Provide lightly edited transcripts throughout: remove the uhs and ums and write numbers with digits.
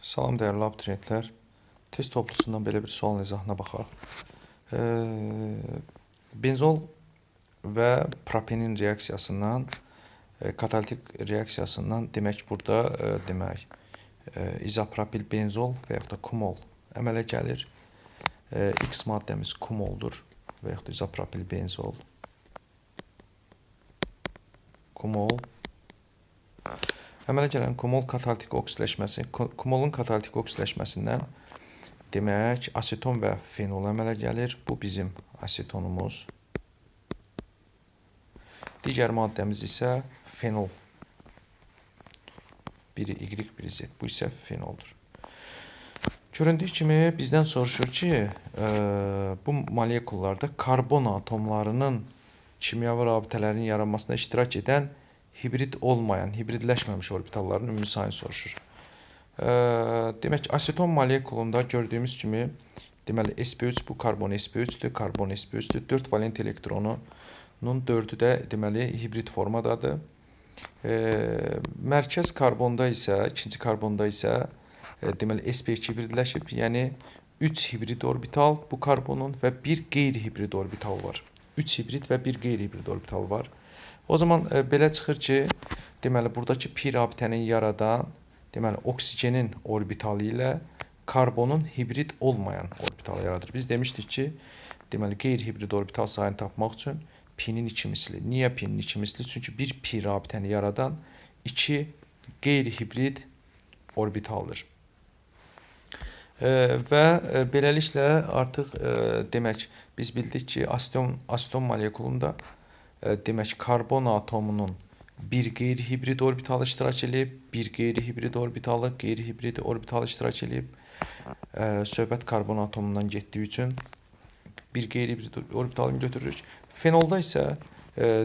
Salam dəyərli abituriyentlər. Test toplusundan belə bir sualın izahına baxaq. Benzol və propenin reaksiyasından, katalitik reaksiyasından demək burada demək izopropil benzol və yaxud da kumol əmələ gəlir. X maddəmiz kumoldur və yaxud da izopropil benzol. Kumol. Əmələ gələn kumol katalitik oksiləşməsi, kumolun katalitik oksiləşməsindən demək aseton və fenol əmələ gəlir. Bu bizim asetonumuz. Digər maddəmiz isə fenol. Biri Y, biri Z. Bu isə fenoldur. Göründüyü kimi bizdən soruşur ki, bu molekullarda karbon atomlarının kimyəvi rabitələrinin yaranmasına iştirak edən hibrid olmayan, hibridləşməmiş orbitalların ümumi sayını soruşur. Demək, aseton molekulunda gördüyümüz kimi, deməli, sp3 bu karbon sp3-dür, karbon sp3-dür. 4 valent elektronunun 4-ü də, deməli, hibrid formadadır. Mərkəz karbonda isə, ikinci karbonda isə, deməli, sp2 hibridləşib, yəni 3 hibrid orbital bu karbonun və 1 qeyri-hibrid orbital var. 3 hibrid və 1 qeyri-hibrid orbital var. O zaman belə çıxır ki, deməli, buradakı pi rabitəni yaradan, deməli, oksigenin orbitalı ilə karbonun hibrid olmayan orbitalı yaradır. Biz demişdik ki, deməli, qeyri-hibrid orbital sayını tapmaq üçün pinin 2 misli. Niyə pinin 2 misli? Çünki bir pi rabitəni yaradan 2 qeyri-hibrid orbitaldır. Və beləliklə artıq demək, biz bildik ki, aseton molekulunda demək, karbon atomunun bir qeyri-hibrid orbitalı iştirak eləyib, bir qeyri-hibrid orbitalı, qeyri-hibrid orbital iştirak eləyib. Söhbət karbon atomundan getdiyi üçün bir qeyri-hibrid orbitalını götürürük. Fenolda isə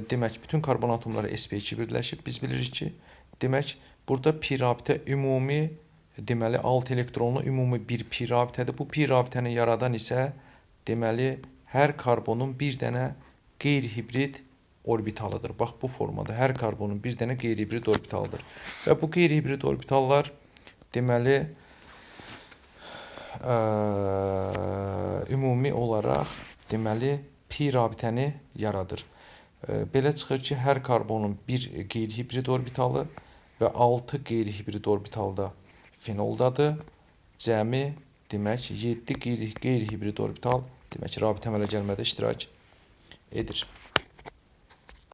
demək, bütün karbon atomları sp2 birləşib. Biz bilirik ki, demək, burada pi rabitə ümumi, deməli, 6 elektronlu ümumi bir pi rabitədir. Bu pi rabitəni yaradan isə, deməli, hər karbonun bir dənə qeyri-hibrid orbitalıdır. Bax, bu formada hər karbonun bir dənə qeyri-hibrid orbitalıdır. Və bu qeyri-hibrid orbitallar, deməli, ümumi olaraq, deməli, pi rabitəni yaradır. Belə çıxır ki, hər karbonun bir qeyri-hibrid orbitalı və 6 qeyri-hibrid orbitalı da fenoldadır. Cəmi, demək, 7 qeyri-hibrid orbital, demək, rabitə əmələ gəlmədə iştirak edir.